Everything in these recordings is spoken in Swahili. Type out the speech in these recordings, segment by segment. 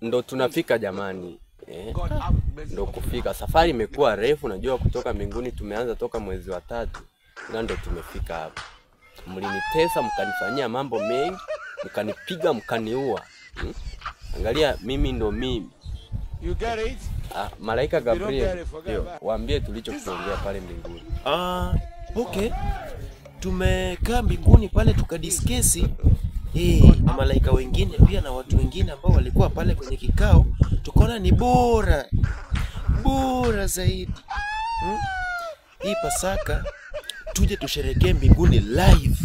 Ndo tunafika jamani. Ndo kufika. Safari imekuwa refu, najua kutoka mbinguni tumeanza toka mwezi wa 3. Na ndo tumefika hapa. Mlinitesa, mkanifanyia mambo mengi, mkanipiga, mkaniua. Angalia mimi ndo mimi. You get it? Malaika Gabriel, waambie tulichokiongea pale mbinguni. Okay. Tumekaa mbinguni pale tukadiskesi na malaika wengine pia na watu wengine ambao walikuwa pale kwenye kikao, tukaona ni bora zaidi hii Pasaka tuje tusherekee mbinguni live.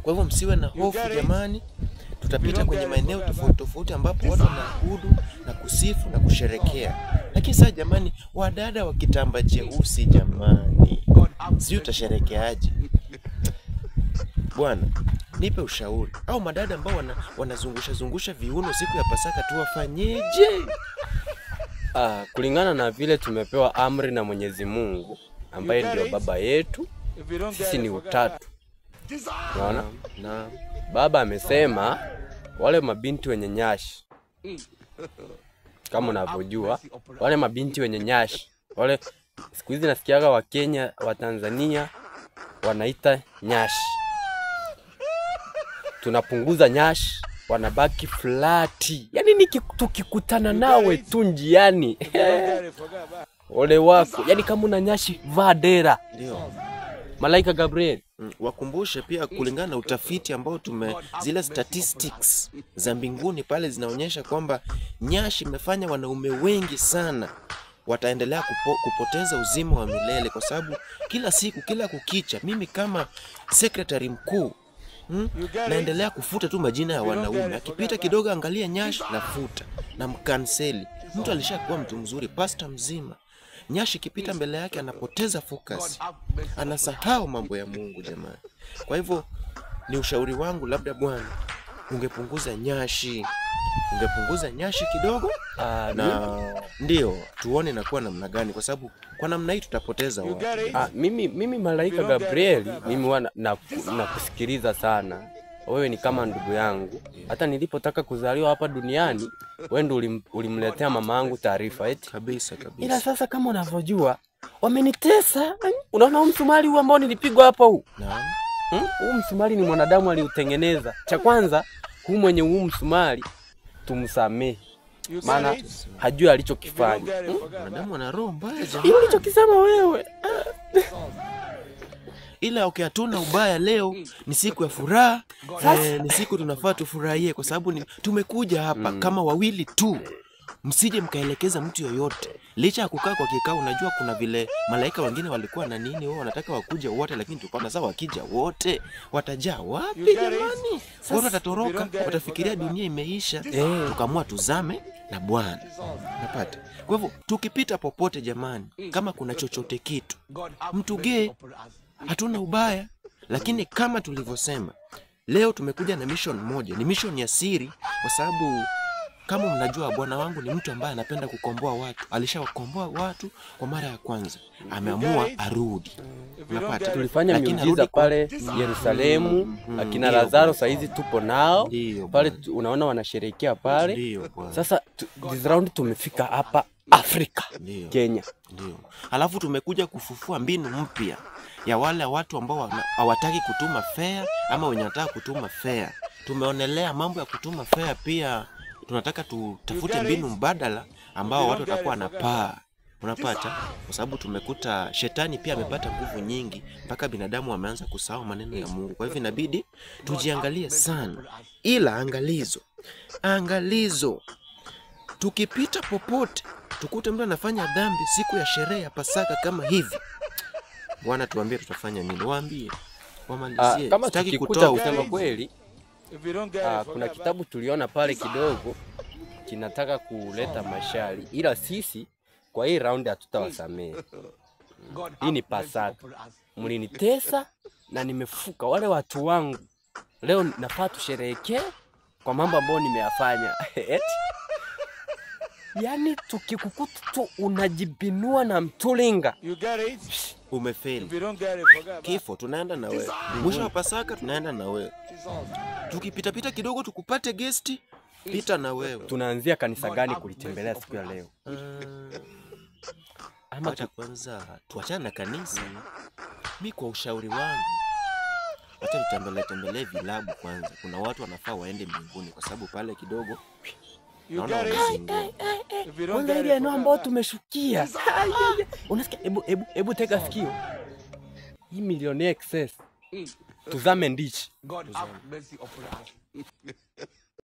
Kwa hivyo msiwe na hofu jamani, tutapita kwenye maeneo tofauti tofauti ambapo watu wanaabudu na kusifu na kusherekea. Lakini sasa jamani, wadada wa kitamba cheusi jamani, sio utasherekeaje? Bwana, nipe ushauri. Au madada ambao wanazungusha zungusha viuno siku ya Pasaka tu wafanyeje? Kulingana na vile tumepewa amri na Mwenyezi Mungu ambaye ndio baba yetu, sisi ni utatu. Unaona? Na baba amesema wale mabinti wenye nyashi, kama unavyojua, wale mabinti wenye nyashi, wale siku hizi nasikiaga wa Kenya, wa Tanzania wanaita nyashi. Tunapunguza nyashi, wanabaki flati. Yaani tukikutana nawe tu njiani. Ole wako. Yaani kama una nyashi vaa dera. Ndio. Malaika Gabriel, wakumbushe pia kulingana na utafiti ambao zile statistics za mbinguni pale zinaonyesha kwamba nyashi imefanya wanaume wengi sana wataendelea kupoteza uzima wa milele, kwa sababu kila siku kila kukicha mimi kama secretary mkuu naendelea kufuta tu majina ya wanaume. Akipita kidogo angalia nyashi nafuta na mkanseli. Mtu alishakuwa mtu mzuri, pastor mzima, nyashi ikipita mbele yake anapoteza focus, anasahau mambo ya Mungu jamani. Kwa hivyo ni ushauri wangu, labda bwana ungepunguza nyashi, kidogo na ndio tuone inakuwa namna gani, kwa sababu kwa namna hii tutapoteza watu. Mimi Malaika Gabriel, mimi huwa nakusikiliza sana. Wewe ni kama ndugu yangu. Hata nilipotaka kuzaliwa hapa duniani, wewe ndio ulimletea mamangu taarifa eti. Kabisa kabisa. Ila sasa kama unavyojua, wamenitesa. Unaona huu msumari huu ambao nilipigwa hapa huu? Naam. Huu msumari ni mwanadamu aliutengeneza. Cha kwanza, huu mwenye huu msumari tumsamehe, maana hajui alichokifanya. Mwanadamu ana roho mbaya jamani. Hiyo ulichokisema wewe. Ila okay, hatuna ubaya, leo ni siku ya furaha. Ni siku tunafaa tufurahie kwa sababu tumekuja hapa kama wawili tu. Msije mkaelekeza mtu yoyote. Licha ya kukaa kwa kikao, unajua kuna vile malaika wengine walikuwa na nini, wao wanataka wakuja wote, lakini tukaona sasa wakija wote watajaa wapi jamani? Watu watatoroka, watafikiria dunia imeisha. Tukaamua tuzame na Bwana. Napata. Kwa hivyo tukipita popote jamani, kama kuna chochote kitu, mtugee, hatuna ubaya. Lakini kama tulivyosema, leo tumekuja na mission moja, ni mission ya siri, kwa sababu kama mnajua bwana wangu ni mtu ambaye anapenda kukomboa watu. Alishawakomboa watu kwa mara ya kwanza, ameamua arudi. Unapata? Tulifanya miujiza pale Yerusalemu, akina Lazaro saizi tupo nao pale, unaona wanasherehekea pale. Sasa this round tumefika hapa Afrika, Kenya. Ndio. Alafu tumekuja kufufua mbinu mpya ya wale watu ambao hawataki kutuma fare ama wenye wanataka kutuma fare. Tumeonelea mambo ya kutuma fare pia, tunataka tutafute mbinu mbadala ambao watu watakuwa wanapaa. Unapata? Kwa sababu tumekuta shetani pia amepata nguvu nyingi mpaka binadamu wameanza kusahau maneno ya Mungu. Kwa hivyo inabidi tujiangalie sana. Ila angalizo, angalizo, tukipita popote tukute mtu anafanya dhambi siku ya sherehe ya Pasaka kama hivi, Bwana tuambie tutafanya nini. Waambie, wamalizie. Kama tukikuta, kusema kweli, kuna kitabu tuliona pale kidogo kinataka kuleta mashari, ila sisi kwa hii round hatutawasamehe. Hii ni Pasaka. Mlinitesa na nimefuka wale watu wangu. Leo nafaa tusherehekee kwa mambo ambayo nimeyafanya. Eti Yaani tukikukuta tu unajibinua na mtulinga. Umefeli. Kifo tunaenda na wewe. Mwisho wa Pasaka tunaenda na wewe. Tukipita pita kidogo tukupate guest, pita na wewe. Tunaanzia kanisa gani kulitembelea siku ya leo? Ama acha kwanza tuachane na kanisa. Mi kwa ushauri wangu, acha tutembelee tembelee vilabu kwanza. Kuna watu wanafaa waende mbinguni kwa sababu pale kidogo naona wamezingua. Kwanza ile eneo ambayo tumeshukia. Unasikia? Hebu tega sikio. Hii Millionaire Excess. Tuzame ndichi. God have mercy upon us.